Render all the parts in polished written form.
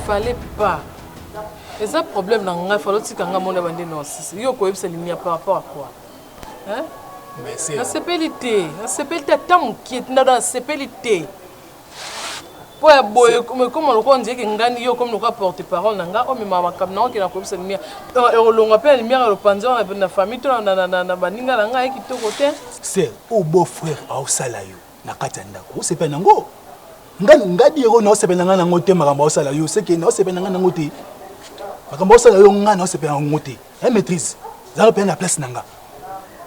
Fallait pas. Eza problème na ngai, fallait otika ngai mona bande na osisi. Yo koyebisa lumière par rapport à quoi? Hein? Nasepeli te, nasepeli te ata mokie, ndado nasepeli te. mpo ya boye ekoma lokola ondire ke ngani yo okomi lokola porte parole na nga omema makambo na okenda koyebisa lumière ekolongwa mpe na lumière ya lopanzi wana na famille to na baninga na ngai kitoko te. Sœur oyo beau frère aosala yo na kati ya ndako osepela nango nga nga diero na osepela nga nango te makambo aosala yo seke na osepela nga nango te makambo aosala yo nga na osepela nango te ya maîtrise zala mpe na place na nga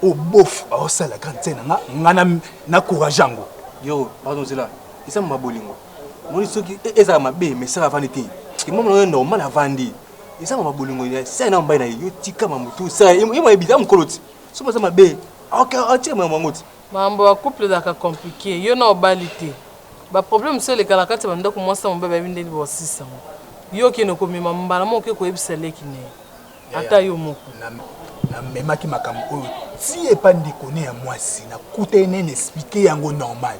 oyo bof aosala grande sœur na nga nga na courage yango. Diero pardon zela eza mama bolingo moni soki ezala mabe mais sara avandi te kimama na yo normal avandi eza mama bolingo ya sara na mobali na ye yo tika mamutu sara ye moyebi eza mokolo ti soki aza mabe atika makambo yango ti. Makambo ya couple ezalaka complique yo na obali te ba problème mosusu eleka na kati ya ba ndako mwasi na mobali bayebi ndenge bakosisa yango yo okende komema mbala moko oke koyebisa leki na ye ata yo moko. Namemaki makambo oyo ti epa ndeko ne ya mwasi nakutani naye na explique yango normal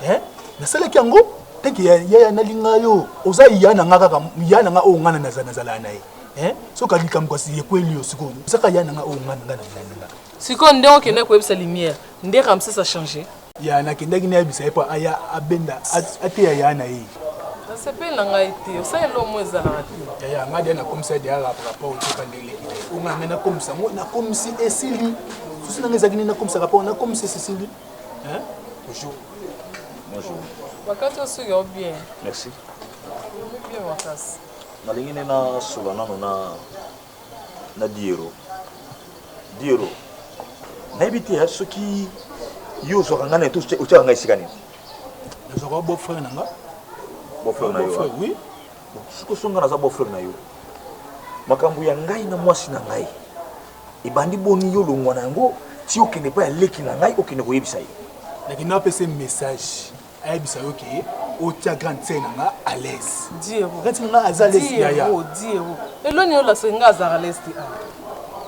eh nasalaki yango tanke yaya nalinga yo oza ya na nga kaka ya na nga oyo nga nazalaka na ye eh soki likambo kasi ekweli yo sikoyo ozaka ya na nga oyo nga nga nalinga sikoyo ndenge okendaki koyebisa lumière nde Ramses a change Ya nakendaki nayebisa ye mpo aya abenda ateya ya na ye. Nasepeli na ngai te osala eloko moko ezalaka te. Yaya ngai deya nakomisa deya rapport te pa ndenge leki na ye oyo ngai ngai nakomisa yango nakomisi esili susi na ngai ezalaki nini nakomisa rapport nakomisi esili. Bonjour. Bonjour. Bakati osuki yo bien. Merci. Omi bien makasi. Nalingi nde nasola nano na na Diero. Diero, nayebi te eh, soki yo ozwaka ngai na to otyaka ngai esika nini? Nazwaka beau frère na nga. Beau frère na yo? Ah. Oui. Soki oso ngai naza beau frère na yo, makambo ya ngai na mwasi na ngai ebandi boni yo longwa na yango ti okende epai ya leki na ngai okende koyebisa ye? Nakende apesa message ayebisa yo ke otia grande sœur na nga à l'aise. Grande sœur na nga aza à l'aise yaya. Diero. Eloni oyo lasaki nga azalaka à l'aise te awa.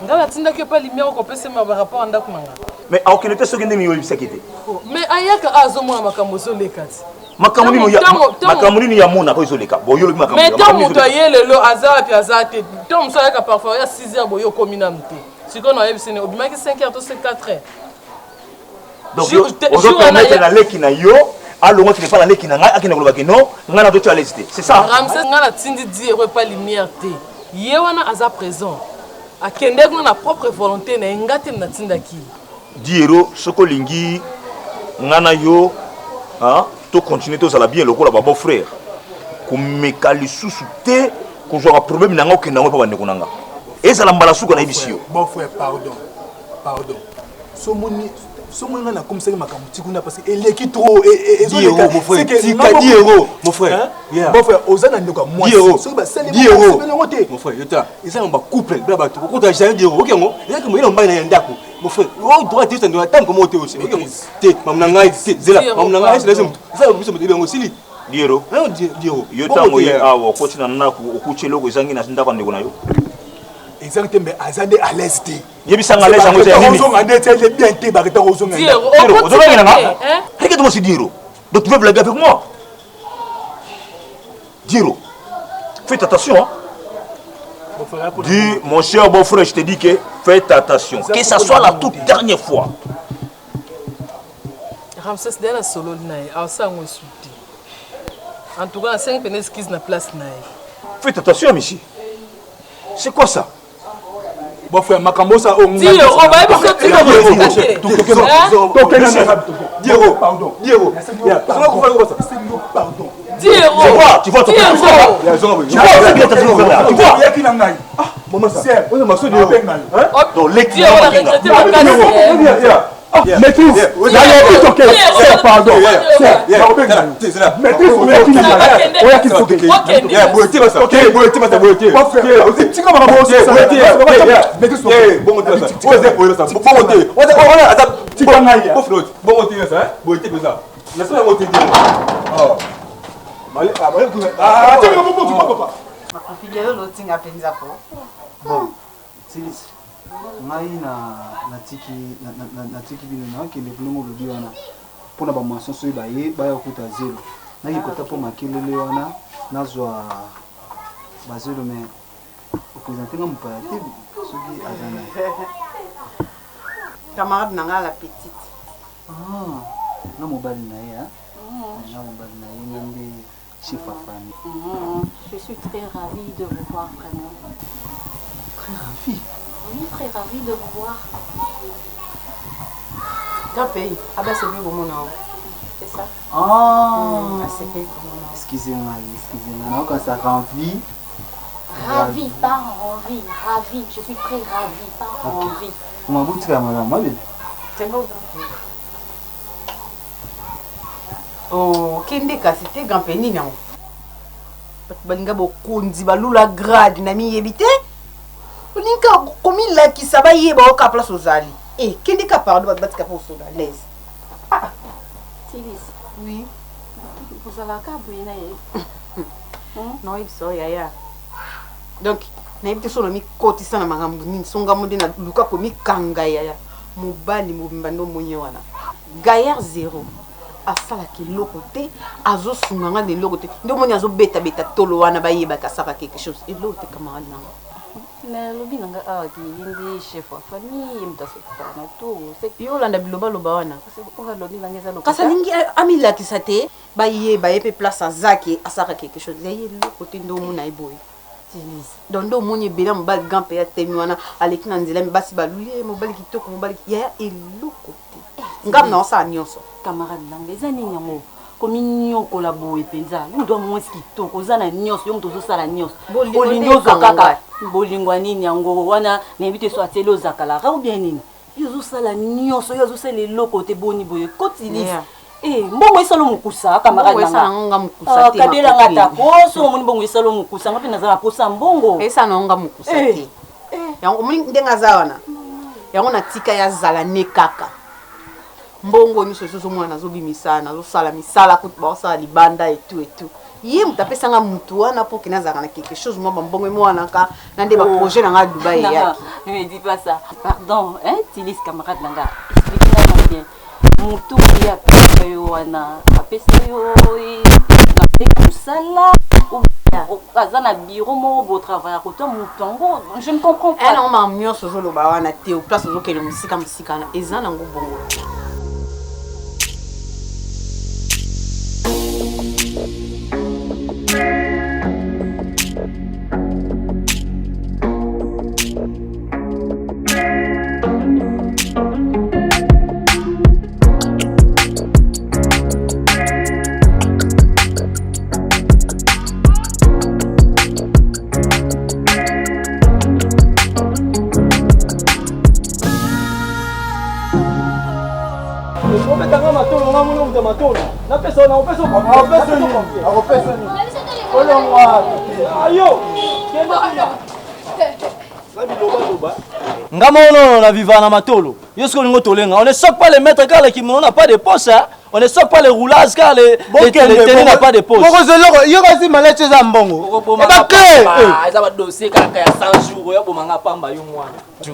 Nga natindaki yo pa lumière okopesa ma ba rapport ya ndako na nga. Mais akokende te soki ndenge oyebisaki te. Oh, mais ayaka azomona makambo ezoleka ti. Makambo nini ya makambo nini ya mona ko ezoleka. Bon yo lobi makambo. Mais tant moto aye lelo aza wapi aza te. Tant mosusu ayaka parfois ya 6 heures boye okomi nanu te. Sikoyo nayebisi ne obimaki 5 heures to 4 heures. Donc ozo permettre na leki na yo alongwa akende epa na leki na ngai akende koloba ke non ngai nazo tia lesi te c'est ça. Ramses ngai natindi Diego epa lumière te ye wana aza présent akende kuna na propre volonté na ye ngai te natindaki ye. Diero soki olingi ngai na yo to continuer tozala bien lokola ba beau frère komeka lisusu te kozwaka problème na ngai okende yango epa bandeko na ngai ezala mbala suka nayebisi yo. Beau frère pardon pardon somoni somoni nga nakomisaki makambo ti kuna parce que eleki trop ezoleka Diego mon frère mon frère oza na ndeko ya mwasi soki basali yango te mon frère yota eza na ba couple bla bato okota jamais Diego oki yango ezaki moyena mobali na ya ndako mon frère o droit te ozandela ntango moko te osi oki yango te mamu na ngai te zela mamu na ngai esi moto eza biso moto yango osili Diero Diero yo ntango oye awa okoti na ndako okuti eloko ezangi na ndako ya ndeko na yo ezangi te mais aza nde à l'aise te Yebisa nga l'aise yango eza nini? Ozonga nde eza bien te bakita ozonga. Diero, ozonga na nga? Regarde-moi ce Diero. Donc tu veux blaguer avec moi? Diero, faites attention hein. Dis, mon cher beau-frère, je te dis que faites attention. Que ça soit la toute dernière fois. Ramsès dela sololi na ye aosala yango esu te en tout cas nasengi mpena excuse na place na ye. Faites attention monsieur. C'est quoi ça? Bon frère, makambo ça o Diego, ba biso Diego, pardon. Diego. Pardon. Diego. Tu vois, tu vois, tu vois. Tu vois, tu vois. Yaki na ngai. Ah, maman ça. Oyo maso Diego. Donc l'équipe. Diego la retraité makasi. Maîtrise. Nalobi toke. Sœur, pardon. Sœur, maîtrise oyaki na ngai. Oyaki toke. Boye te basa. Boye te basa boye te. Tika makambo Maîtrise bongo te basa. Oyo boye basa. Bongo te. Oyo aza tika ngai. Bongo te basa. Boye te basa. Nasala yango te te. Ah. Male ah male ah tika makambo papa. Makofi lelo lotinga mpenza po. Bon, silisi. Ngai na natiki natiki bino nakende ndenge olobi wana mpo na ba maçon soki baye baya kokuta zelo naki kota mpo makelele wana nazwa. Bazolo mais opresente nga mopaya te soki aza na. Camarade na nga la petite. Ah, nga mobali na ye hein. Nga mobali na ye nga nde chef ya famille. Je suis très ravie de vous voir vraiment. Très ravie? Oui, très ravie de vous voir. Grand pays, abasepeli komona yo. C'est ça? Ah. Asepeli komona yo. Excusez moi, excusez moi. Nayoka ravi. Ravi, pas envie, ravi. Je suis très ravie, pas Ok. envie. Omabutika malamu, ma bebe. C'est bon, grand pays. Oh, kende kasi te grand pays nini yango? Bato balinga bokonzi balula grade na miyebi te. Olingi kaka komilakisa bayeba oka place ozali. Eh, kende ka pardon bato batika mpo osola l'aise. Ah. Tilis. Oui. Ozalaka boye na ye. Naoyebisa yo yaya. Donc nayebi te so na mikotisa na makambo nini so ngambo nde naluka komikanga yaya. Mobali mobimba nde omoni ye wana. Gaillard zero. Asalaka eloko te, azosunga nga na eloko te. Nde omoni azobetabeta tolo wana bayebaka asalaka quelque chose. Eloko te camarade na nga. Mais alobi na nga awa ke ye nde chef ya famille, ye moto asokipaka na tout. Yo olanda bilobaloba wana. Oyo alobi na nga eza lokuta. Kasi alingi amilakisa te, bayeba ye mpe place aza ke asalaka quelque chose. Ya ye eloko te nde omona ye boye. Donc nde omoni ebele ya mobali grand père atemi wana aleki na nzela basi baluli ye mobali kitoko mobali yaya eloko te. Ngam na osala nyonso. Camarade na nga eza nini yango? Kominyokola boye mpenza. Yo moto ya mwasi kitoko oza na nyonso, yo moto ozosala nyonso. Bolingo Olingi nde ozwa ekanga kaka ngai. bolingo ya nini yango wana nayebi te so atieli ozakalaka ou bien nini? Yo ozosala nyonso, yo ozosala eloko te boni boye. Kotilisa. Yeah. Eh, mbongo esala mokusa, camarade Mbongo na nga. esala nga mokusa Ah, te, kabela nga ma ta copine. ko, so omoni mbongo esala mokusa, nga mpe naza na posa mbongo. Esala nga mokusa Eh. te. Yango omoni ndenge aza wana. Yango natika ya zala ne kaka. Mbongo nyonso ezozomona nazobimisa, nazosala misala kutu baosala libanda et tout et tout. Ye moto apesanga mutu wana po kena azalaka na quelque chose mwa bambongo emwanaka na nde ba projet na nga Dubaï Non, eyaki. ne me dis pas ça. Pardon, hein, Tilis camarade na nga. Explique nga bien. Mutu ye apesa yo wana, apesa yo na ndenge mosala, ou bien aza na bureau moko bo travailler koto mutu yango, je ne comprends pas. Eh, non, makambo nyonso ozoloba wana te, place ozokende mosika mosika wana, eza nango bongo. Obetanga matolo nga mona moto matolo napesa na opesa Akopesa nini? Akopesa nini? Olongwa ayo nga mono na viva na matolo yo soki olingo tolenga on ne sort pas les maîtres car le kimono n'a pas de poche hein? On ne sort pas les roulages car les, les, les tenues n'a pas de poche. Bokozela yo kasi malati eza mbongo. Eba clé. Eza ba dossier kaka ya 100 jours oyo bomanga pamba yo mwana.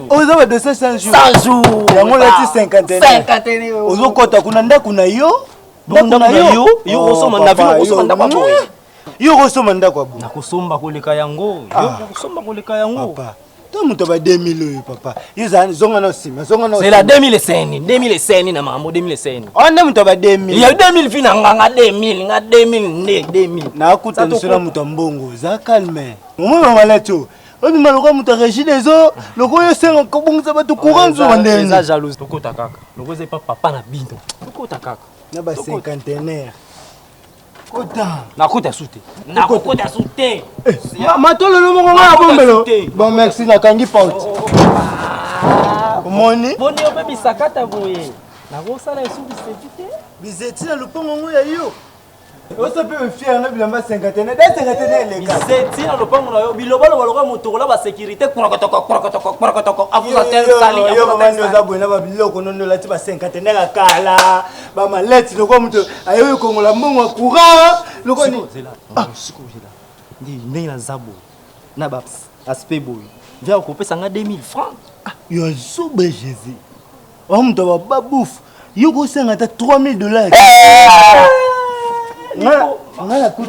Oza ba dossier 100 jours. 100 jours. Yango lati 51. 51. Ozokota kuna ndako na yo. Ndako na yo, yo okosomba na vino okosomba ndako ya boye. Yo okosomba ndako ya boye. Nakosomba koleka yango. Yo okosomba koleka yango. Papa. To moto ba 2000 oyo papa. Yo za zonga na sima, zonga na. C'est la 2005, 2005 na mambo 2005. On est moto ba 2000. Il y a 2000 fi na nganga 2000, nga 2000 nde 2000. Na kuta nso na moto mbongo, za calme. Omwe mama lato. Obi maloka moto régie des eaux, loko yo senga kobongisa bato courant nzo ndenge. Eza jalouse. Tokota kaka. Loko eza pa papa na bino. Tokota kaka. Na ba cinquantenaire. Kota. Nakota su te. Nakota su te. Matolo no moko nga bombelo. Bon merci nakangi porte. Omoni? Boni yo mpe bisakata boye. Nakosala esu biseti te. Bizeti na lopango ngo ya yo. Oso mpe fier na bilamba cinquantenaire. Da cinquantenaire eleka. Bizeti na lopango na yo bilobaloba lokola motokola ba sécurité krakotoko krakotoko krakotoko avuza tel sali. Yo mama nde oza boye na babiloko nondo olati ba cinquantenaire ya kala bamaleti lokola moto ayoki kongola mbongo ya courant lokola nini. Ndenge naza boye na ba aspect boye via okopesa nga 2000 francs. Yo zoba Jésus. Oyo moto ya bababufu yo kosenga ata 3000 dollars.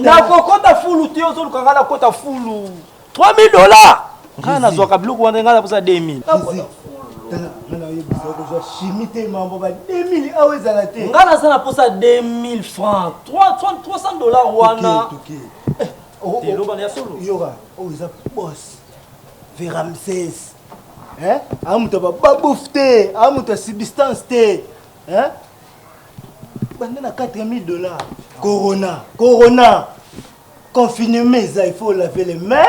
Nakokota fulu te ozoluka nga nakota fulu. 3000 dollars ngai nazwaka biloko wana ngai naposa 2000 tala ngai nayebisa okozwa chimie te mambo ba 2000 awa ezala te ngai naza na posa 2000 francs 300 dollars wana eloba ya solo yoka oyo eza boss veramses a moto ya bababouf te a moto ya substance te banda na 4000 dollars corona corona Confinement eza il faut laver les mains.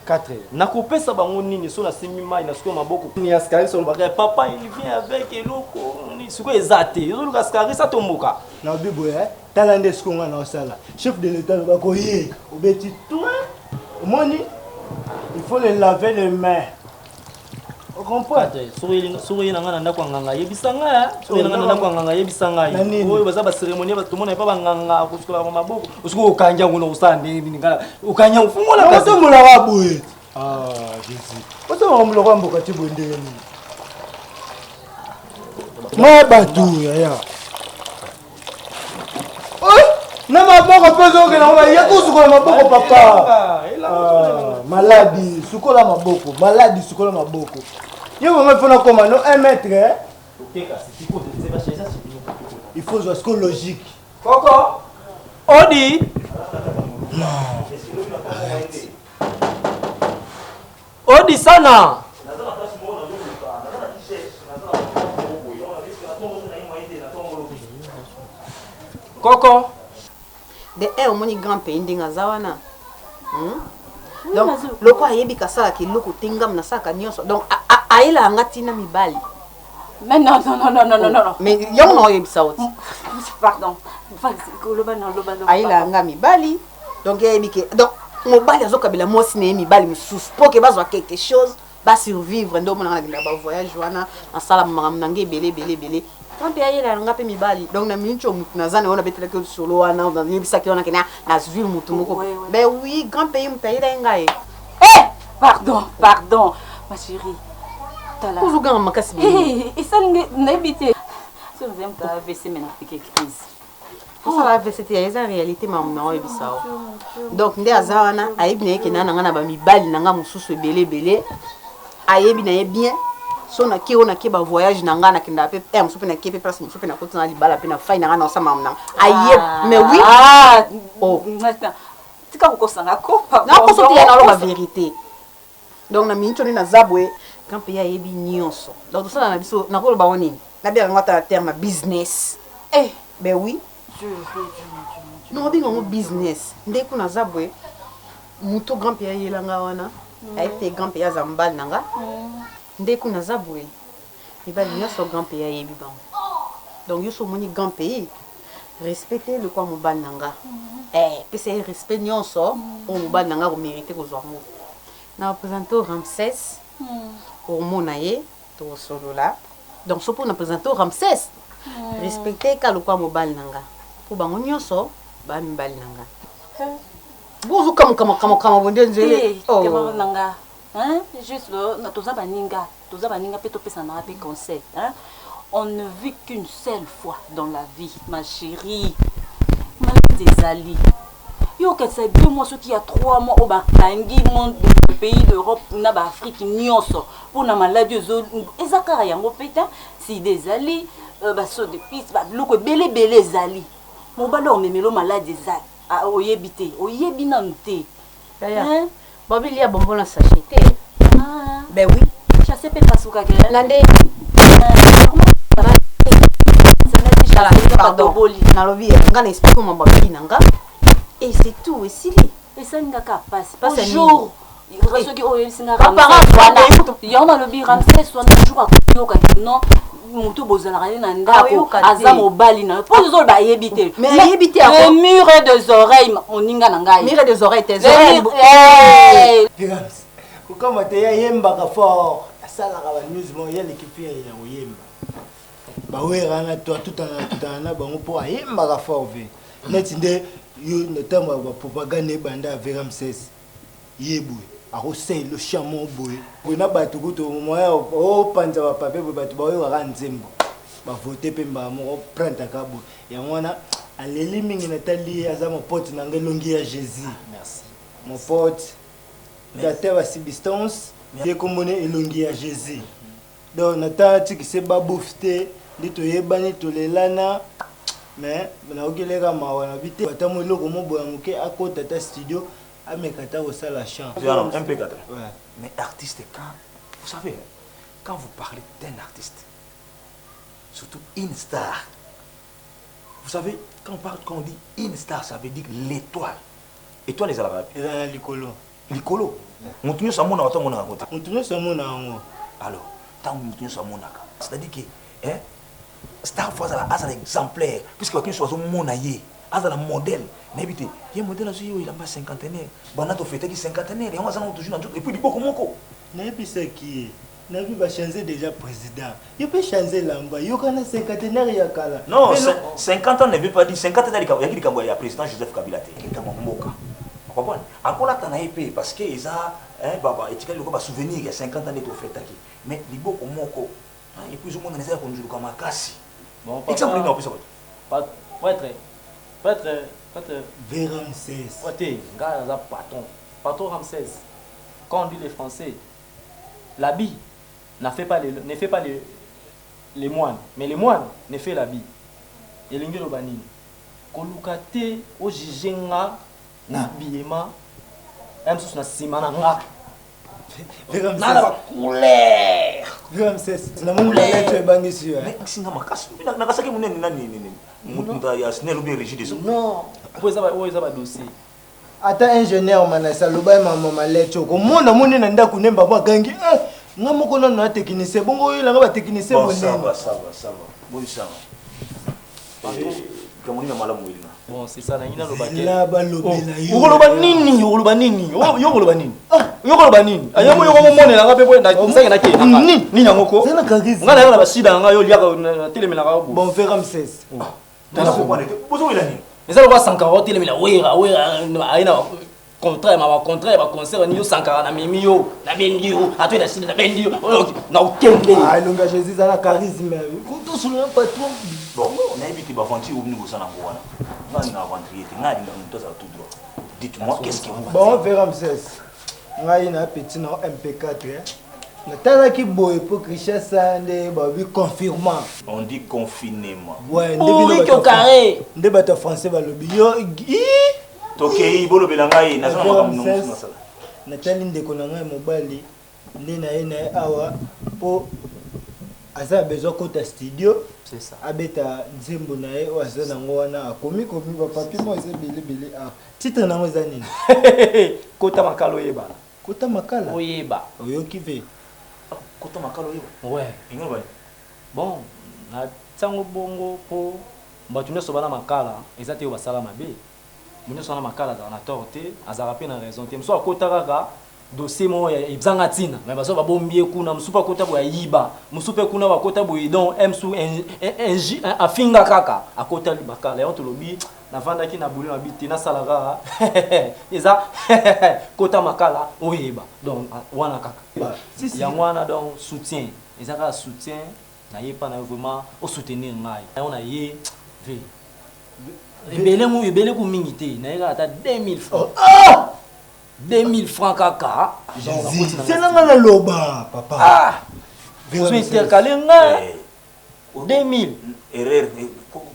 4 nakopesa bango nini so nasimbi mai na sikoyo maboko ni askaris olobaka papa il vient avec eloko sikoyo eza te ezoluka askaris atomboka na biboye eh? tala nde sikoyo ngai naosala chef de l'état alobaka oye obeti toi omoni il faut le laver les mains soki oye na ngai na ndako ya nganga yebisa ngai soki oye na ngai na ndako ya nganga yebisa ngai oyo baza baceremonie tomona epa banganga kosukola maboko soki okangi yango na kosala ndenge nini ngai okangi yango fungola kasi otombolaka boye ah jésus otomboka moloko ya mboka ti boye ndenge nini ma bato yaya Oh, na maboko mpe ozokende yango ye kosukola maboko papa ah, maladi sukola maboko maladi sukola maboko ye vraimen ifo nakoma no 1 mètre eh? il faut zwa siko logique koko odi non arrête Odi sana. Koko. De un omoni grand pays ndenge aza wana. Hmm? Donc loko ayebi kasalaka eloko te ngam nasalaka nyonso donc ayelaka nga ntina mibali. Mais non, non, non, non, non, non, non. Mais yango na oyebisa oti. Pardon. Koloba na loba na. Ayelaka nga mibali. Donc ayebi ke donc mobali azokabela mwasi na ye mibali mosusu mpo ke bazwa quelque chose basurvivre nde omonaka nakendaka bavoyage wana nasala makambo na ngai ebele ebele ebele mpe ayela na nga mpe mibali donc na minute oyo motu naza na yo nabetelaki yo lisolo wana nayebisaki wana kena nazwi motu moko ben oui grand pays moto ayela ye ngai eh pardon pardon ma chérie tala ozoganga makasi esali nayebi te soki ozali moto avc me napike crise osala avc te eza réalité mamu na oyebisa yo donc nde aza wana ayebi na ye kenda na ngai na bamibali na ngai mosusu ebele ebele ayebi na ye bien so nake oyo nake bavoyage na ngai nakendaka mpe eh, mosusu mpe nake mpe place mosusu mpe nakoti na libala mpe na fai na ngai naosa mamu na ngai aye ah. mais oui ah. oh. tika kokosanga ko nakoso te ya naloba vérité donc na minute oyo naza boye grand pays ayebi nyonso donc tosala na biso nakoloba ngo nini nabenga yango ata na terme ya business eh ben oui non obenga yango business nde kuna aza boye moto grand pays ayela nga wana mm. ayebi te grand pays aza mobali na nga mm. nde kuna aza boye mibali nyonso grand pays ayebi bango donc yo so omoni grand pays respecte lokwa mobali na nga mm. eh, pesa ye respect nyonso oyo mobali na nga akomerite kozwa yango na représente ramses okomona ye tokosolola donc so mpo na présente ramses respecte ka lokwa mobali na nga mpo bango nyonso ba mibali na nga bozokamukamakamukama bonde nzele oh. na nga juste toza baninga toza baninga mpe topesanaka mpe conseil hein? on ne vit qu'une seule fois dans la vie ma chérie maladi ezali yo okatisa deux mois soki ya trois mois oyo bakangi monde pays d'europe na baafrike nyonso mpo na maladi ezo eza kaka yango mpe te sida ezali euh, baso de piste babiloko ebele ebele ezali mobali omemelo maladi eza oyebi te oyebi nanu te Yaya, babi lia bonbon na sachet te. Ah. Ben oui. Chasse pe pasuka ke. Na nde. Pardon. Nalobi nga na explique mambo ya na nga. Et c'est tout, esili. Esali nga ka pasi. Pasi jour soki oyo oyebisi nga yango nalobi ramses wana jour akoyoka non moto bozalaka ye na ndako aza mobali na yo mpo ozoloba ayebi te mais ayebi te le mur des oreilles moninga na ngai mur des oreilles te kokama te ye ayembaka fort asalaka banews moko ye aleki fiere ya koyemba bawera wana to atutana tutana na bango mpo ayembaka fort ve neti nde yo na ntango ya bapropagande ebanda ya veramses Ye boye akosalela chant moko boye boye na bato kutu moyen opanza ba papier boye bato baoyoka kaka nzembo bavote mpe mbala moko printaka boye yango wana aleli mingi natali ye aza mopote na ngai elongi ya jésus merci mopote. Data ba substance ye kombo ne elongi ya Jesus. Donc nata tikise ba bouffe te nde toyebani tolelana mais nayoki leka mawa na bi te ata mo eloko mo boya moke akota ata studio ameka ata kosala chant. MP4. Ouais. Mais artiste quand vous savez quand vous parlez d'un artiste surtout une star vous savez quand on parle quand on dit une star ça veut dire l'étoile étoile ezalaka wapi Eza na likolo. Likolo moto nyonso amonaka to amonaka yango te? Moto nyonso amonaka yango. Alors ntango moto nyonso amonaka c'est à dire que hein, star fo azala azala exemplaire puisque bato nyonso bazomona ye azala modèle nayebi te ye modèle azwi ye oyo elamba cinquantenaire banda tofetaki cinquantenaire yango aza nango toujours na nzoto epuis liboko moko. Nayebisaki ye nabi ba change dejà president yo pe change elamba yoka na cinquantenaire ya kala. Non, 50 ans ne veut pas dire 50 ans yaki likambo ya président Joseph Kabila te. Likambo ya mboka. Comprendre? Akolata na ye pe parce que eza hein baba etikali lokola ba souvenir ya 50 ans nde tofetaki. Mais liboko moko hein, et puis ozomonana eza ya konzuluka makasi. Bon, papa, Exemple nini opesa bato? Prêtre, prêtre, prêtre. V Ramsès. Ouais, te, ngai naza patron. Patron Ramsès. Quand on dit les Français, l'habit n'a fait pas le, ne fait pas le, les moines, mais les moines ne fait l'habit. Elingi eloba nini? Koluka te o juger nga na habillement ya mosusu na nsima na nga na ba couleur. Namoni balete ebangisi yo. Mais singa makasi nakasaki monene nani nini moto ya SNEL ou bien régie des eaux. Non, po eza oyo eza ba dossier. Ata ingénieur Manase aloba ye mama malete okomona moni na ndako ne mbabo agangi eh, nga moko nano na technicien bongo oyelanga ba technicien Bon, bonene. ça va, ça va, ça va. Bon, ça va. Likambo nini ya malamu oyelinga? Bon, c'est ça, nangi naloba te. Zela balobela yo. Okoloba nini? Okoloba nini? Yo okoloba nini? Yo okoloba nini? Ayango yo okomonela nga mpe boye nsange nakei na nga. Nini? Nini yango ko? Zela charisme. Nga nayaka na basida na nga yo oliaka natelemelaka yo boye. Bon, frère Ramsès. Naza comprendre te. Bozowela nini? Eza lokola Sankara otelemela Wera, Wera aye na contrat ma ba contrat ya ba concert ni yo Sankara na memi yo, na bendi yo, atoyi na sida na bendi yo, na okende. Ah, elonga Jésus aza na charisme. Tosolola patron. Bon, nayebi te baventure oyo bino boza nango wana. Nga nalinga aventurier te, nga nalingaka moto azala tout droit. Dites-moi qu'est-ce que vous Bon, frère Ramsès. Ngai na petit na MP4. Eh. Natalaki boye po Kinshasa nde babi confirmant. On dit confinement. Ouais, nde bino Bourrique bato au carré. Nde bato ya français balobi yo ii. Tokei bolobela ngai naza na makambo na mosusu nasala. Natali ndeko na ngai mobali nde na ye na ye awa po aza na besoin akota studio abeta nzembo na ye oyo aza nango wana akomi komi ba papier moko eza ebele ebele awa. Titre nango eza nini? Kota makala oyeba. Kota makala? Oyeba. Oyoki ve? Kota makala oyeba? Ouais. Elingi oloba nini? Bon, na tiango bongo po bato nyonso bana makala eza te oyo basala mabe. Moto nyonso wana makala azalaka na tort te, azalaka pe na raison te. Mosusu akota kaka dossier moko ya ezanga ntina, mais bazo babombi ye kuna, mosusu pe akota boye ayiba, mosusu pe kuna bakota boye donc mosusu afinga kaka akota makala. Yango tolobi navandaki na boulot na bi te nasala kaka eza kota makala oyeba donc wana kaka yango wana donc soutien eza kaka soutien na ye pa na yo vraiment o soutenir ngai yango na ye ve ebele mu ebele ku mingi te na ye kaka ata 2000 francs. Oh, ah! 2000 francs kaka. C'est nga na loba papa. Ah! Ozo intercaler nga 2000. Erreur.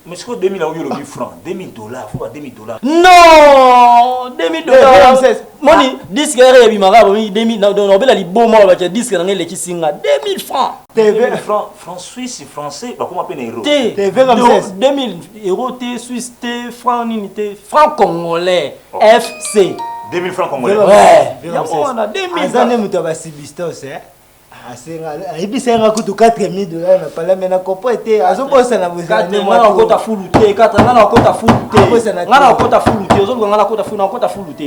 Mais c'est quoi 2000 yango olobi franc 2000 dollars, faut ba 2000 dollars. Non, 2000 dollars. Moni disque ere ebimaka bomi 2000 na donc obela liboma ba batia disque na ngai elekisi nga 2000 francs. TV franc franc suisse français bakoma pe na euro. Te TV Ramsès. 2000 euro te suisse te franc nini te franc congolais. Oh. FC. 2000 francs congolais. Ouais. Yango wana 2000. Aza nde moto ya ba substance eh. Asenga ayebisa nga kutu 4000 dollars na pala mais na comprendre te azobosana bozala nga na okota fulu te kata nga na okota fulu te nga na okota fulu te ozoluka nga na okota fulu na okota fulu te.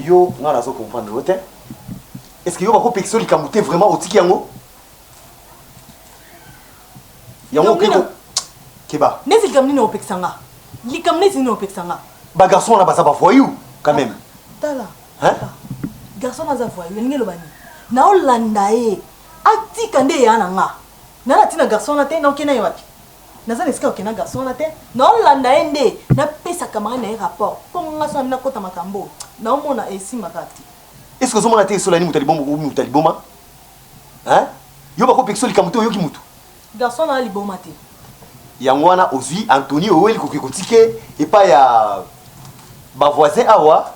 Yo nga nazo comprendre yo te. Est ce que yo bako pekisa yo likambo te vraiment otiki yango? Yango okoki ko keba. Neti likambo nini opekisa nga? Likambo neti nini opekisa nga? Ba garçon wana baza ba voyou quand même. Tala. Hein? Garçon aza voyou, elingi eloba nini? Naolanda ye. Atika nde ya na nga. Na na tina garçon wana te, naokenda ye wapi? Naza na esika ya kokende na garçon wana te. Naolanda ye nde napesa camarade na ye rapport. Po nga soki nakota makambo oyo, naomona esimbaka te. Est ce que ozomona te esolani moto ya liboma okomi moto ya liboma? Hein? Yo bakopekisa yo likambo te oyoki moto? Garçon wana liboma te. Yango wana ozui Anthony oweli koke kotike epai ya ba voisin awa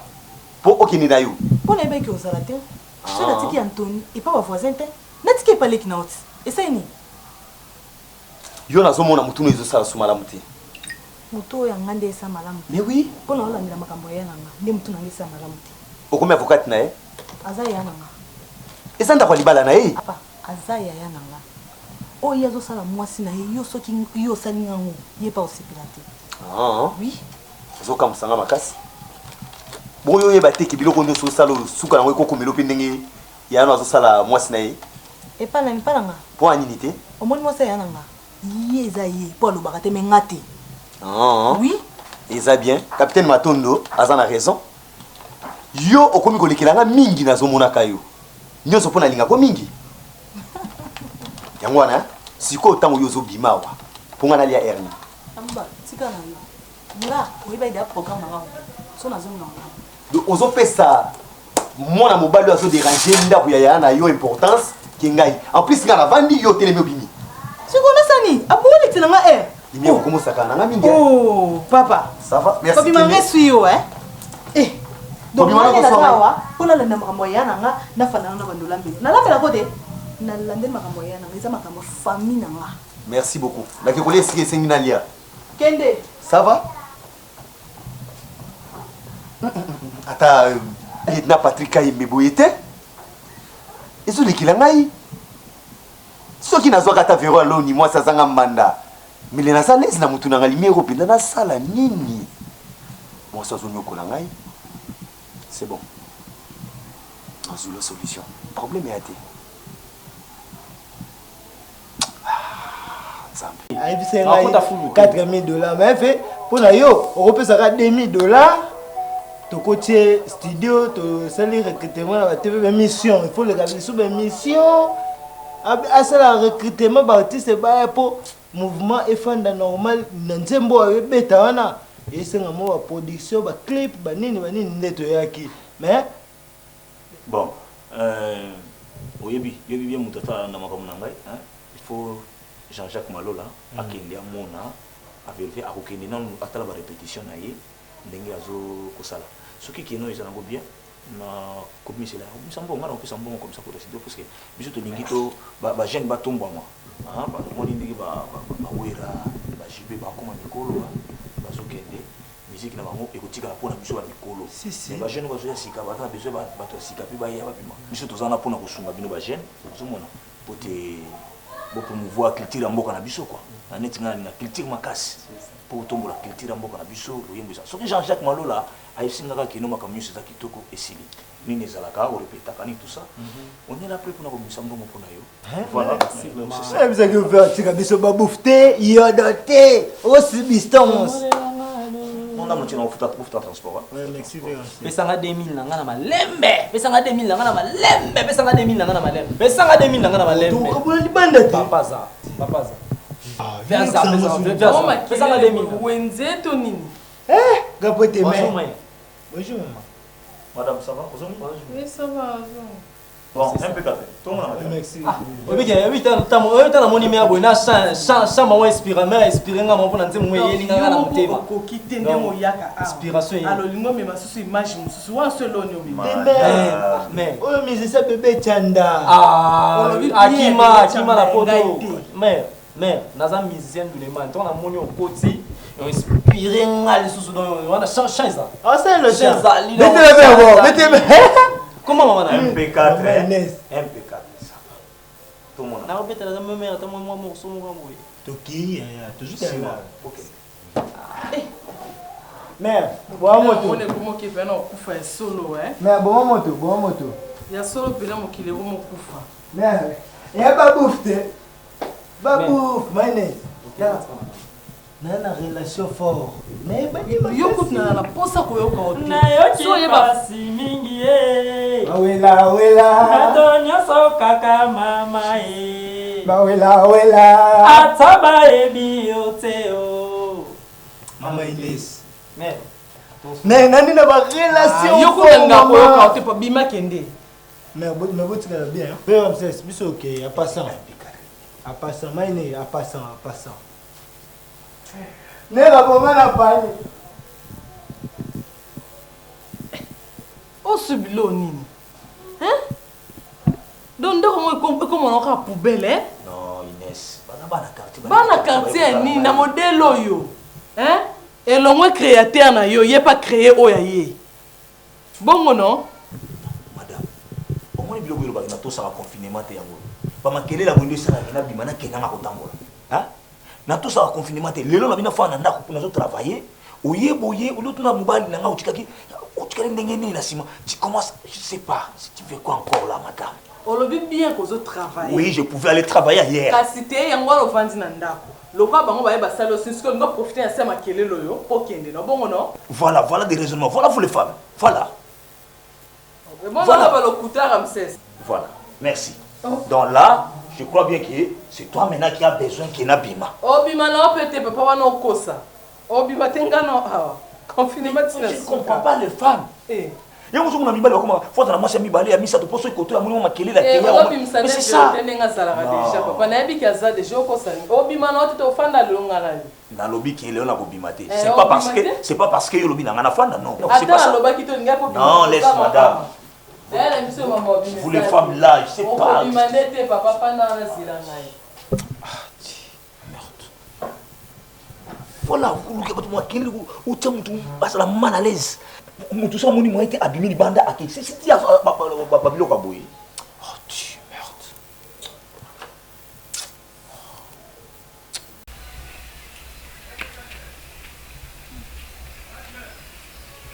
po okende na yo. Po nayebaki ozala te. Soki natiki Anthony epa ba voisin te, natiki epa leki na yo ti. Esali nini? Yo nazo mona mutu no ezo sala su malamu te. Mutu oyo ya nga nde esa malamu te. Mais oui. Po nao landela makambo ya ya na nga nde mutu na nga esa malamu te. Okomi avocate na ye? Aza yaya na nga. Eza ndako ya libala na ye. Papa aza yaya na nga. Oyo ye azo sala mwasi na ye yo soki yo osali nga ngo ye pe akosepela te. Ah. Oui. Ozo kamwisa nga makasi. Bongo yo oyeba te ke biloko nionso osala oyo suka nango eko komela yo pe ndenge Yaya no azosala mwasi na ye. Epa nani epa na nga. Po na nini te? Omoni mwasi ya yaya na nga ye eza ye po alobaka te mais nga te. Ah. Oui. Eza bien. Capitaine Matondo aza na raison. Yo okomi kolekela nga mingi nazomonaka yo. Nyonso po nalingako mingi. Yango wana sikoyo ntango yo ozobima awa po nga nalia hernie. Amba tika na yo. Nga oyeba ida programme na nga. So nazongi na nga. Donc ozo pesa mwana mobali oyo azo déranger ndako ya yaya na yo importance ke ngai. En plus nga navandi yo otelemi obimi. Sikoyo nasani abolekisa na nga heure. Lumière okomi osakana na nga mingi. Oh papa. Ça va? Merci. Kobima nga esui yo eh. Eh. Donc Kobima nga na naza koswa awa mpo nalanda makambo ya na nga nafanda na bando olambela. Nalambela ko te. Nalandeli makambo ya na nga eza makambo ya famille na nga. Merci beaucoup. Nake kolia esika esengi nalia. Kende. Ça va? Ata euh, lieutenant Patrick Kayembe boye te ezolekela ngai soki nazwaka ata vero aloni mwasi azanga mbanda mele naza lezi na motu na ngai limero mpenza nasala nini mwasi azonyokola ngai c'est bon nazula solution problème ya te ayebisi ngai 4000 dollars mais fe mpo na yo okopesaka 2000 dollars tokotie studio tosali recrutement na batv bamission il faut leka biso bamission asala recrutement baartiste baya mpo mouvement efanda normal na nzembo oyo ebeta wana esenga mwa baproduction baclip banini banini nde toyaki mais Bon euh, oyebi yobi bien moto ata na makambo na ngai hein? Il faut Jean-Jacques Malola mm. akende amona averifie akokende nanu atala ba répétition na ye ndenge azo kosala soki keno eza nango bien na kobimisela akobimisa mbongo ngai nakopesa mbongo komisa kota studio parce que biso tolingi to ba jeune batombwama bamoni ndenge bawera ba JB bakoma mikolo bazokende Musique na bango ekotikala pona biso ba mikolo. Mais ba jeunes oyo bazoya sika baza na besoin ya bato ya sika pe baya babima. Biso toza wana pona kosunga bino ba jeunes, ozomona po te bo promouvoir culture ya mboka na biso quoi. Na neti nga nalinga culture makasi po kotombola culture ya mboka na biso loyembo eza. Soki Jean Jacques Malola ayebisi nga kaka kino makambo nyonso eza kitoko esili. Nini ezalaka o repetaka nini tout ça. On est là prêt pona kobimisa mbongo pona yo. Voilà. Ayebisaki yo mpe atika biso babouf te yodo te osubstance pesanga 2000 na nga na malembe pesanga 2000 na nga na malembe pesanga 2000 na nga na malembe pesanga 2000 na nga na malembe tokabola libanda te papa za papa za pesanga 2000 wenze to nini eh gapote mais bonjour maman madame ça va ozongi oui ça va Bon, un peu café. Tout le monde Merci. Ah, oyebi oyebi ta namoni mea boye na champ bango inspire mea inspire nga moko na nzembo mo eyeli nga na motema. Okoki te ndenge oyaka awa. Inspiration ye. Alors lingo mema susu image mosusu wana so eloni omema. Mais oyo musicien bebe chanda. Ah, akima akima na poto. Mais mais naza musicien duleman ntango namoni okoti inspire nga lisusu donc wana chant eza ezali comment mama na mp4 mp4 tomona nakobetela ata meme ata mwa morceau moko boye tokei yaya tozutala ok. Mère, boma moto. Omoni ekomoki epena na kokufa ya solo eh? Mère, boma moto, boma moto. Ya solo mpena mokili ekomokufa. Mère, ya babouf te. Babouf, maine. Na na relation fort. Nayebani yo kutu na na posa koyoka yo te. Nayoki So oyeba pasi mingi ye. Bawela wela. Bato nyonso kaka mama ye. Bawela wela. Ata bayebi yo te o. Mama Ines. Mais mais nani na ba relation yo kutu na koyoka yo te po bima kende. Mais mais botikala bien. Pe Ramsès, biso ok, à passant. À passant, maine, à passant, à passant. Nera boma na pani. Osubilo nini? Hein? Donc ndako yango ekomona kaka poubelle hein? Non, Inès, bana bana quartier. Bana quartier ya nini na modèle oyo? Hein? Elongwe créateur na yo, ye pas créer oyo ya ye. Bongo non? Madame, omoni biloko elobaki na tosaka confinement te yango. Ba makelele ya boye nde esalaka nabima nakendanga kotambola. Hein? Natosaka confinement te. Lelo na bino fana na ndako mpo nazo travailler. Oye boye, olie otuna mobali na nga otikaki otikali ndenge nini na nsima. Tu commences, je sais pas, si tu veux quoi encore là, madame. Olobi bien kozo travailler. Oui, je pouvais aller travailler ailleurs. Kasi te yango wana ovandi na ndako. Lokola bango baye basali osi sikoyo olingi oprofite na se ya makelele oyo mpo okende na bongo no? Voilà, voilà des raisonnements. Voilà vous les femmes. Voilà. Voilà. Balokuta Ramsès. Voilà. Merci. Oh. Donc là, je crois bien que c'est toi maintenant qui as besoin qu'il abima. Obima na opete papa wana okosa. Obima te nga na awa. Confinement tina. Je ne comprends pas les femmes. Eh. yango ozomona mibali bakoma fo azala mwasi ya mibale ya misato mpo soki koto ya moni mwa makelele Eh, akeya ozobimisa Mais nde c'est ça. verité ndenge azalaka Non. deja papa nayebi ke aza deja okosani obima na yo te te ofanda lelo nga na yo nalobi ke lelo nakobima te Eh, c'est pas parce que obima te? c'est pas parce que yo olobi na nga nafanda non Non, c'est ata pas ça nalobaki te olingai mpo non laisse madame na biso mama obima vous les femmes là je sais pas okobima nde te papa fanda wana zela ngai voilà oluka bato makili otia motu bazala mal à l'aise motu so amoni moyen te abimi libanda ake sesiti babiloko ya boye oh tu merde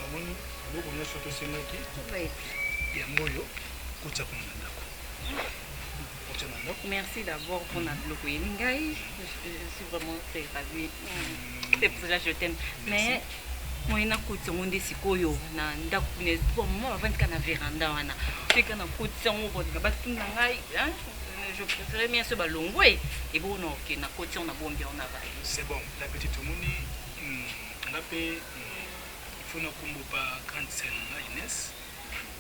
namoni biloko nyonso tosengaki yango oyo kotia kuna na ndako kotia na ndako Merci d'abord pour la biloko oyeli ngai. Je je suis vraiment très ravie. Mm. C'est pour cela que je t'aime. Mais moye nakotisa yango nde sikoyo na ndako kuna po mama bavandi kaka na veranda wana soki kaka nakotisa yango balinga batuna ngai hein, je préférais bien so balongwe ebongo na oke nakotisa yango na bombi yango na valise c'est bon la petite omoni nga mpe il faut nakombo pa grande sœur na nga Inès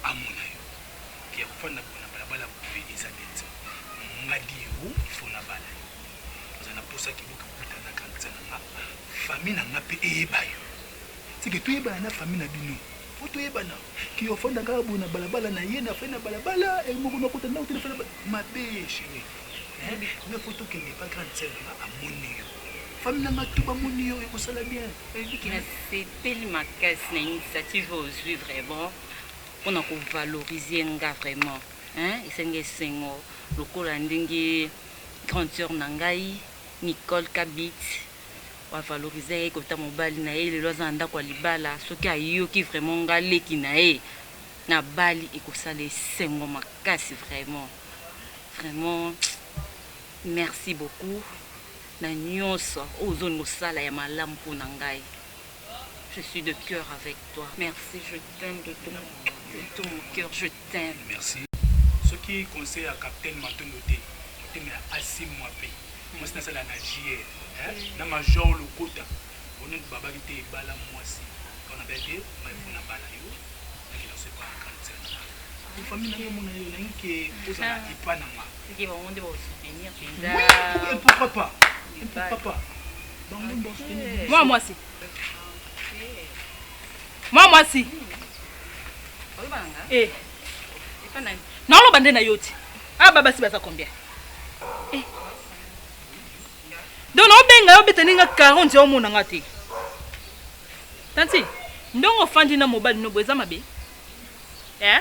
amona yo ke ya kofanda boye na balabala boye eza bien te nga diru il faut nabala yo oza na posa kiboki kokutana na grande sœur na nga famille na nga mpe eyeba yo seke toyebana na famille na bino fo toyebana ke ofanda kaka boye na balabala na ye na fai na balabala moko nakota ndako te na fai na mabe chérie nga fo tokende pa grande sœur na nga amoni yo famille na nga to bamoni yo ekosala bien oyebi ke nasepeli makasi na initiative oyo ozwi vraiment mpona kovalorize nga vraiment hein? Esengi esengo lokola ndenge grande sœur na ngai Nicole Kabit bavalorize ye kota mobali na ye lelo aza na ndako ya libala soki ayoki vraiment nga leki na ye na bali ekosala esengo makasi vraiment vraiment merci beaucoup na nyonso oyo ozolinga osala ya malamu mpona ngai. Je suis de cœur avec toi. Merci, je t'aime de tout, de tout mon cœur, je t'aime. Merci. Soki conseil ya capitaine Matondo te, motema ya asi mwape. Mwasi nasala na JR, hein? Na major Lokota. Bono babaki te bala mwasi. Wana ba te, mai fona bala yo. Nakenda se pa grande sœur na nga. Famille na nga mona yo na nke ozala epa na nga. Soki bango nde bakosoutenir mpenza. Oui, et pourquoi pas? Et pourquoi pas? Bango nde bakosoutenir. Mwa mwasi. Mwa mwasi. Eh. Naoloba nde na yo ti. Ah ba basi baza combien? Eh. Donc naobenga yo obeta ndenge 40 ya omona nga te. Tanti, ndongo ofandi na mobali no boye eza mabe? Eh?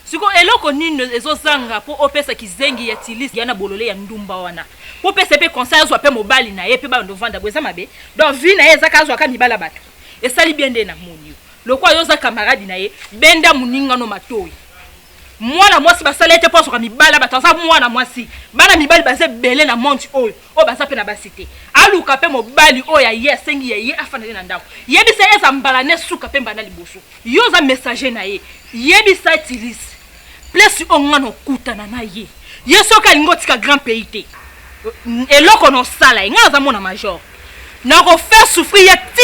Siko eloko nini ezozanga mpo opesa kizengi ya tilis ya na bolole ya ndumba wana mpo opesa mpe conseil azwa mpe mobali na ye mpe bando ovanda boye eza mabe? Donc vie na ye eza ka azwaka mibala bato. Esali bien nde namoni yo. Lokola yo oza camarade na ye, benda moninga no matoyi. Mwana mwasi basala ye te mpo azwaka mibali ya bato, aza mwana mwasi. Bana mibali baza ebele na monde oyo, oyo baza mpe na basi te. Aluka mpe mobali oyo ya ye asengi ya ye afanda ne na ndako. Yebisa ye eza mbala ne suka mpe mbala liboso. Yo oza messager na ye, yebisa Tilisi place oyo nga nokutana na ye. Ye soki alingi otika grand pays te, eloko nosala ye, nga naza mwana major. Nako faire souffrir ye ti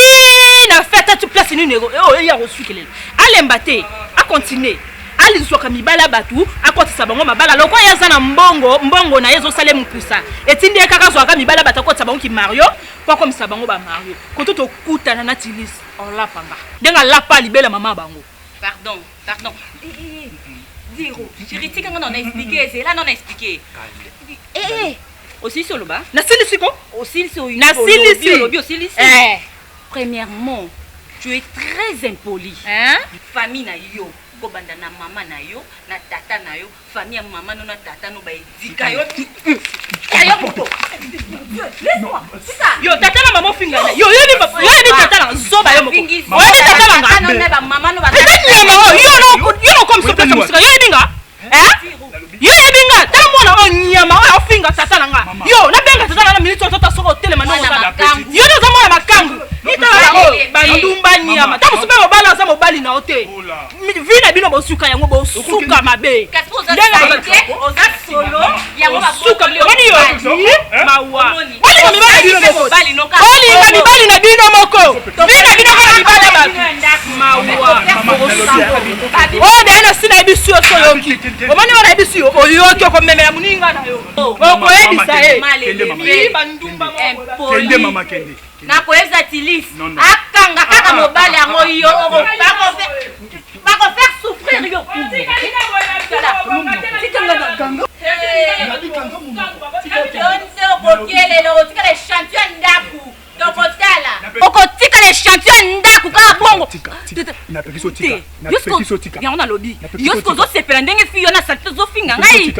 na fin ata ti place nini oyo ye akosukelela. Alemba te, a continuer. Alizwaka mibali ya batu, akotisa bango mabala. Lokola ye aza na mbongo, mbongo na ye ezosala ye mokusa. Etindi ye kaka azwaka mibali ya batu akotisa bango ki mario, po akomisa bango ba mario. Koto tokutana na Tillis, olapa nga. Ndenge alapa libela mama bango. Pardon, pardon. Eh, eh, eh. Zero. Chérie, tika nga na expliquer, zela na expliquer. Eh, eh. Osilisi oloba? Nasilisi ko? Osilisi oyo. Nasilisi. Olobi osilisi. Eh. Premièrement, tu es très impoli. Hein? Famille na yo, kobanda na mama na yo, na tata na yo, famille ya mama no na tata no ba edika yo. Ya yo moto. Laisse-moi. Yo tata na mama ofinga na yo oyebi papa yo oyebi tata na zoba yo moko oyebi tata na nga mama no ba eza nyama oyo yo no yo no komisa place mosika yo oyebi nga eh yo oyebi nga tala mwana oyo nyama oyo ofinga tata na nga yo nabenga tata na nga minute oyo tata soko otelema ndongo osala yo nde oza mwana makangu mitala oyo bandumba nyama ta mosusu mpe mobali aza mobali na yo te vie na bino bosuka yango bosuka mabe omoni yo mawa bolinga mibali na bino moko bolinga mibali na bino moko vie na bino kaka mibali ya bato mawa oyo daye na si nayebisi yo so oyoki omoni oyo nayebisi yo oyoki okomemela moninga na yo okoyebisa ye bandumba moko Nakoyebisa Tilis akanga kaka mobali yango yo bako faire souffrir yo. Yo nde okokelela okotikala echantillon ya ndaku tokotala okotikala echantillon ya ndaku kaka bongo. Yango nalobi yo soki ozosepela ndenge fi yo na salite ozofinga ngai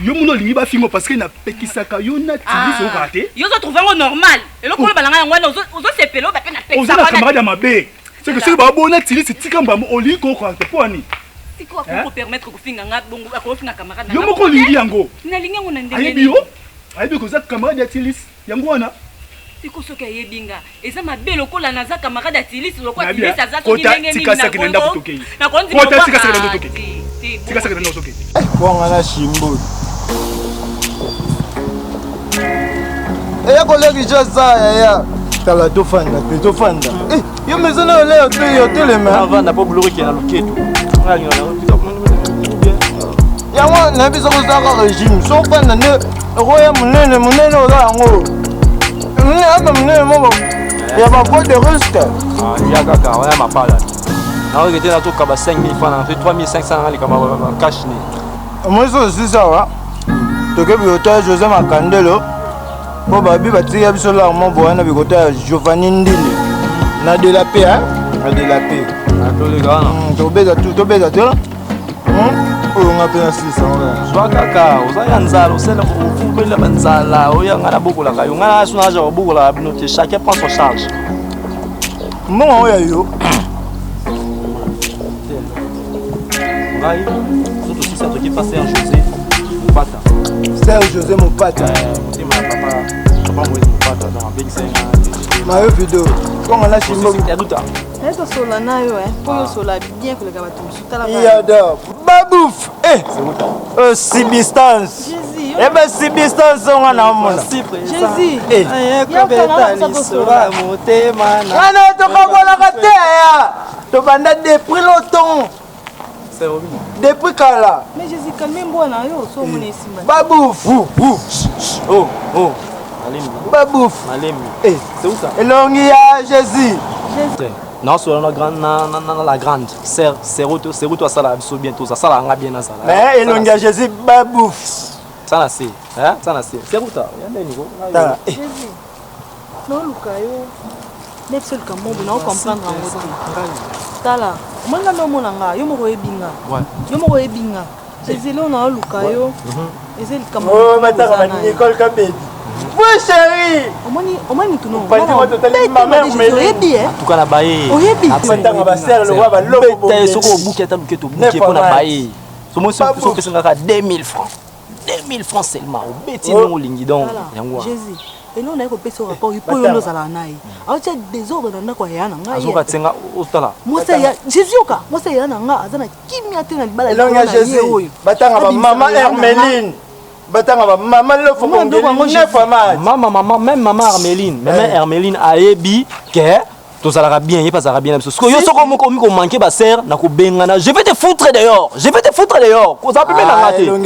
yo mona olingi bafingo parce que napekisaka yo na tilis okaka te yo ozotrouve yango normal eloko oloba na ngai yango wana ozosepela oyo bape napekisa oza na camarade ya mabe seke soki babona tilisi tika mbambo olingi kokoka te mpo ani sikoyo akoki kopermettre kofinga nga bongo akofinga camarade yo moko olingi yango nalingi yango na ndenge ayebi yo ayebi koza camarade ya tilisi yango wana siko soki ayebi nga eza mabe lokola naza camarade ya tilisi lokola tilisi aza soki ndenge nini nakondima tika saki na ndako tokei tika saki na ndako tokei kwanga na shimbo eya kolia kinshasa yaya tala tofanda te tofanda eh, yo maison nayo leo te yo telema avanda mpo biloko ekenda loketo yango nayebi soki ozalaka régime so ofanda nde okoya monene monene oza yango monene aba monene moko ya bavoie de risque ah, ya kaka oya mapala naoki te natokaba 5000 franc na 3500 nanga likambo cash ne omoni so osisi awa toke bikota ya josé makandelo mpo babi batika biso larmo boya na bikota ya giovanni ndili na de la paix na de la paix tobeta tu tobeta te oyo nga mpe nasilisa zwa kaka oza ya nzala osala ofubela banzala oyo nga nabokolaka yo nga naso naja kobokolaka bino te chacun prend son charge mbongo oyo ya yo ngai so tosisa toki pa serge josé mopata serge josé mopata eh, motema ya papa papa moïse mopata donc abengisa ye nga mayo video konga na shimbo yaduta naye tosola na yo eh, mpo yo osola bien koleka bato mosusu tala yada babouf eh substance ebe substance onga na omona Jésus ekobeta lisolo motema wana tokabolaka te aya tobanda depuis longtemps depuis kala mais jésus calme mbwa na yo so omona esimba babouf oh oh babouf malemi elongi ya jésus naosola na grande na, na, na, la grande sœur seruto seruto asalaka biso bien toza asalaka nga bien nazala mais elongi ya jésus babouf sana se hein sana se seruta ya ndeni ko tala jésus naoluka yo nde biso likambo moko nao comprendre yango te tala omoni nga nde omona nga yo moko oyebi nga yo moko oyebi nga jésus eloko naoluka yo eza likambo bataka ba nicole kabedi. Vrai chéri. Omoni omoni mutu no. Panzi moto tali ma mère Mélie. Oyebi eh. En tout cas na baye. Oyebi. Batanga ba sœur le roi ba loko. Beta soko obuki ata luketo obuki mpo na baye. Somo soki opesi nga kaka 2000 francs. 2000 francs seulement obeti ndenge olingi donc yango wana. Jésus. Eloko naye kopesa yo rapport mpo yo nde ozalaka na ye aotya desordre na ndako ya yaya na ngai azoka tsenga otala mwasi ya jésus yoka mwasi ya yaya na ngai aza na kimia te na libala Elongi ya Jésus. Batanga ba mama Hermeline. Batanga ba mama Lofo Bongeli neuf fois match. Mama mama même mama Hermeline, même Hermeline ayebi que tozalaka bien ye mpe azalaka bien na biso sikoyo yo soko moko omi komanke basere na kobengana je vais te foutre dehors je vais te foutre dehors kozala pembe na nga te yo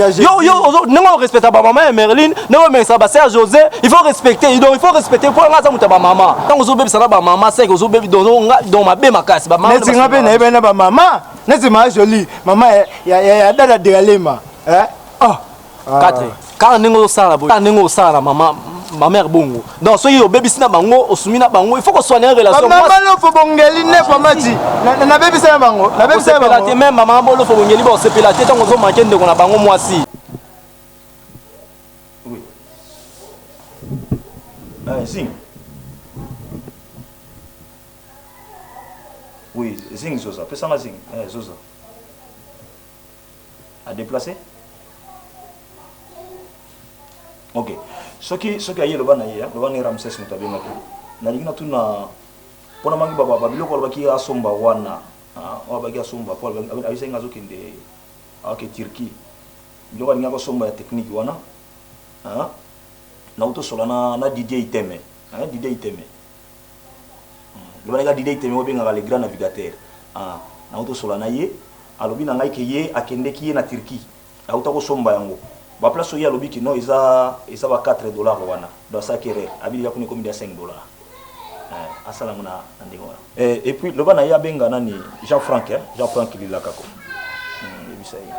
yo ndenge orespecta bamama ya merline ndenge omekisaka basere josé il faut respecter donc il faut respecter mpo nga aza moto ya bamama ntango ozobebisa na bamama seke ozobebi donc mabe makasi neti nga mpe nayebani na bamama neti maa jolie mama ya dada dealema oh. 4 kaka ndenge ozosala boye kaka ndenge osala na mama ma mère bongo donc soki obebisi na bango osumi na bango il faut kosoigner relation mama lofo bongeli ne famati nabebisa na bango nabebisa na bango te même mama bolofo bongeli bosepela te ntango ozomanke ndeko na bango mwasi Oui. Euh, zing. Oui, zing zoza. Pesa zing. Eh, zoza. A déplacer? Ok. Soki soki aye loba na ye, loba na Ramsès moto abengaki. Nalingi natuna mpona mangi babiloko alobaki asomba wana oyo abaki asomba mpo ayebisaki nga azokende ake Turquie biloko alingi akosomba ya technique wana nauti osola na, na Didier Iteme Didier Iteme Loba nanga Didier Iteme obengaka le grand navigateur. Ah, na oto sola na ye, alobi na ngai ke ye akendeki ye na Turquie. Auta kosomba yango. Ba place oyo alobi ke non eza eza ba 4 dollars wana. Donc ça erreur. Abili ya kuna ekomi ya 5 dollars. Eh, asala ngo na ndenge wana. Eh, et puis loba na ye abenga nani Jean Frank, hein? Jean Frank Lilakako. Yebisa ye.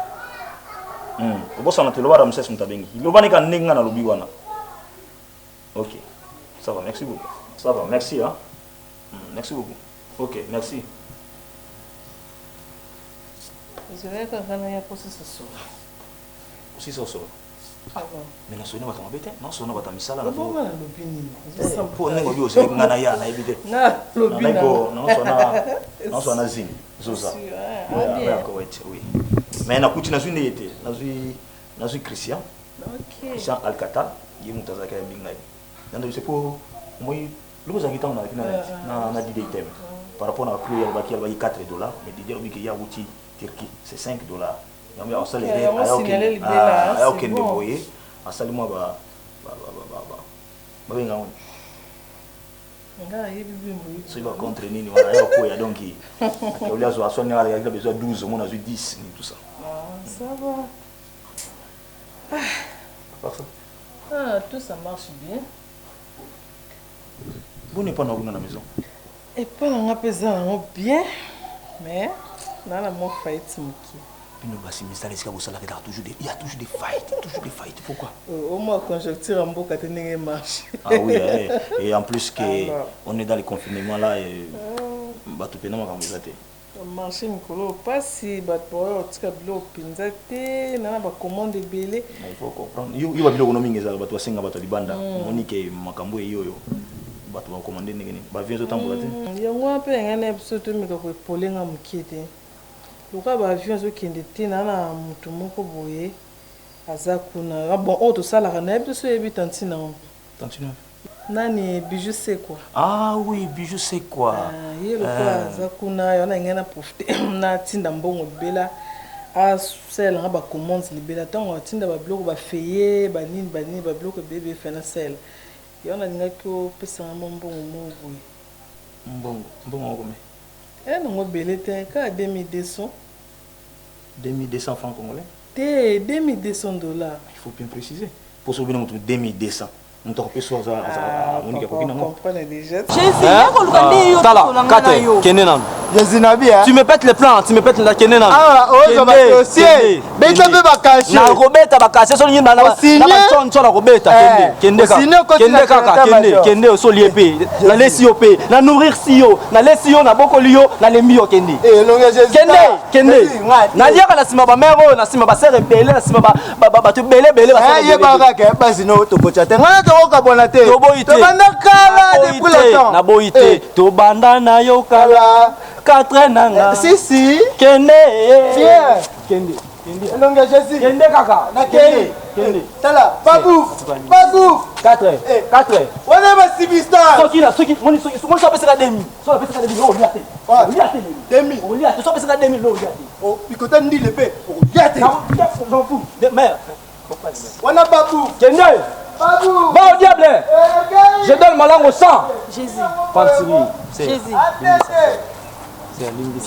Obosana te loba Ramsès moto abengi. Loba neka ndenge nga nalobi wana. Ok. Ça va, merci beaucoup. Ça va, merci hein. Merci beaucoup. Ok, merci. Ezalaki kaka na ya kosisa solo. Kosisa solo. Mais nasoli na bato mabe te, nasoli na bato ya misala. Obonga nalobi nini? Mpo ndenge obi ozali nga na ya nayebi te. Nalobi na naswa na zing zoza. Oui. Mais nakuti nazwi nde ye te, nazwi nazwi Christian. Christian Alcatal ye moto azalaki ayambi ngai na ndobise mpo moi loko ozalaki ntango nalaki na Didier Item par rapport na prix alobaki alobaki 4 dollars mais Didier alobi ke ye awuti Turquie c'est 5 dollars yango asala erreur aya okende boye asali mwa babenga ngo soki bacontre nini wana aya kokwea donc akeoli azwa aswani alaki na besoin 12 omona azwi 10 ni tout ça. Ça va. Ah, tout ça marche bien. Bon, epa na kuna na maison. Epa na nga mpe eza nango bien, mais naa na mwa fight moke. Bino basi misala esika bosalaka ezalaka toujours des, il y a toujours des fights, toujours des fights. Pourquoi? Au moins conjoncture ya mboka te ndenge marche. Ah oui, eh, et en plus que Alors. on est dans le confinement là et bato pena makambo eza te. Marché mikolo oyo pasi bato baoya kotika biloko mpenza te na na bacommande ebele. Il faut comprendre yo yo ba biloko no mingi ezalaka bato basenga bato ya libanda omoni ke makambo eyi oyo bato bakomande ndenge nini ba avion ezotambola te. Yango wana mpe ngai na biso tomeka koepole nga moke te lokola ba avion ezokende te na na motu moko boye aza kuna bon oyo tosalaka nayebi te so oyebi tantine yango. Tantine Nani Bijou Sekwa. Ah oui, Bijou Sekwa. Ah, ye lokola aza kuna yo na ngai na profiter na tinda mbongo libela asalela nga ba commandes libela ntango atinda ba biloko ba feye ba nini ba nini ba biloko ebele ebele na sala yo nalingaki opesa nga mwa mbongo moko boye. Mbongo mbongo yango combien? Eh nango ebele te kaka 2200. 2200 francs congolais? Te 2200 dollars. Il faut bien préciser. Poso bino moto 2200 moto akopesa aza amoniki akoki nango. Comprendre déjà. Jésus, ya koluka nde yo tala tosolanga na kate yo. kende nanu Jésus nabi Tu me pètes les plans, tu me pètes la kende na. Ah, ozo ba dossier. Beta pe ba cachet. Na kobeta ba cachet so ngi na na na na kobeta kende. Kende kaka. Kende kaka kende kende osolie pe. Na lesi yo pe, na nourrir si yo, na lesi yo na bokoli yo, na lembi yo kende. Eh elongi Jésus. Kende kende. Naliaka na sima ba mère oyo, na sima ba sœur ebele, na sima ba bato ebele ebele ba sœur. Yebaka ke basi no tokotya te. Ngana tokokabwana te. Toboyi te. Tobanda kala depuis longtemps. Naboyi te. Tobanda na yo kala. 4 na nga. Si si. Kende. Bien. Kende. Kende. Elongi ya Jésus. Kende kaka. Nakei. Kende. Tala, babouf. Babouf. 4. 4. Wana ba sibistar. Soki na soki moni soki moni so apesaka demi. So apesaka demi olia te. Olia te. Demi. Olia te. So apesaka demi olia te. Oh, bikota ndile pe. Olia te. J'en fous. Mère. Wana babouf. Kende. Babouf. Va au diable. Je donne ma langue au sang. Jésus. Pantiri. Jésus.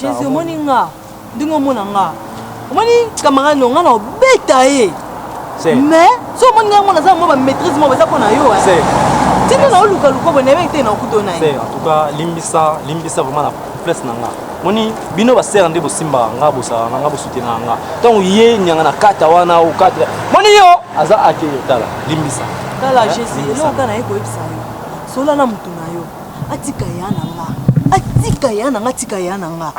Jésus omoni nga ndenge omona nga omoni camarade no nga na obeta ye mais so omoni nga ngo naza mwa bamaîtrise moko eza mpo na yo tina na olukaluka boye nayebaki te na okuto na ye en tout cas limbisa limbisa vraiment na place na nga moni bino basere nde bosimbaka nga bosalaka na nga bosutenaka nga ntango ye nyanga na kata wana okata moni yo aza ake yo tala limbisa tala jésus eloko kaka naye koyebisa yo sola na motu na yo atika ya na nga atika ya na nga atika ya na nga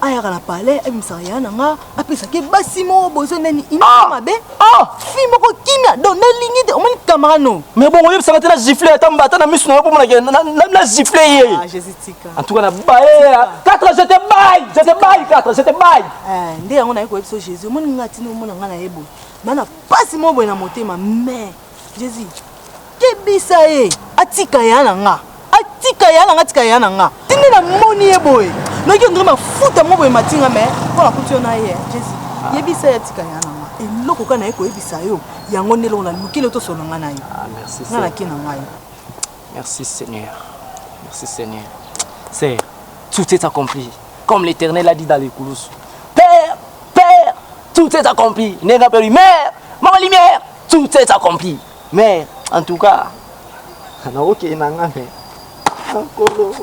ayaka na palais abimisaka ya na nga apesaka ye basi moko bozo nani inaa ah! mabe ah! fi moko kimia donc nalingi te omoni camarade no mais bongo oyebisaka te na gifle ata ata na miso na yo pomonake na gifle ye ah, en tout cas na baye 4 je te baille je te baille 4 je te baille eh, nde yango naye koyebisa jésus omoni nga tino omona nga na ye boye na pasi moko boye na motema mais jésus Kebisa ye atika ya na nga atika ya na nga atika ya na nga tinde na moni ye boye noki ondire mafuta mo boye matinga me mpo nakuti yo na ye jésus yebisa ye atika ya na nga eloko kaka naye koyebisa yo yango nde eloko nalukeli yo tosolola nga na yo ah, nga nake na ngai merci seigneur merci seigneur seigneur tout est accompli comme l'éternel a dit dans les coulousses père père tout est accompli ndenge apeli mère mama lumière tout est accompli Mais en tout cas, nakokende na nga mais nkolo.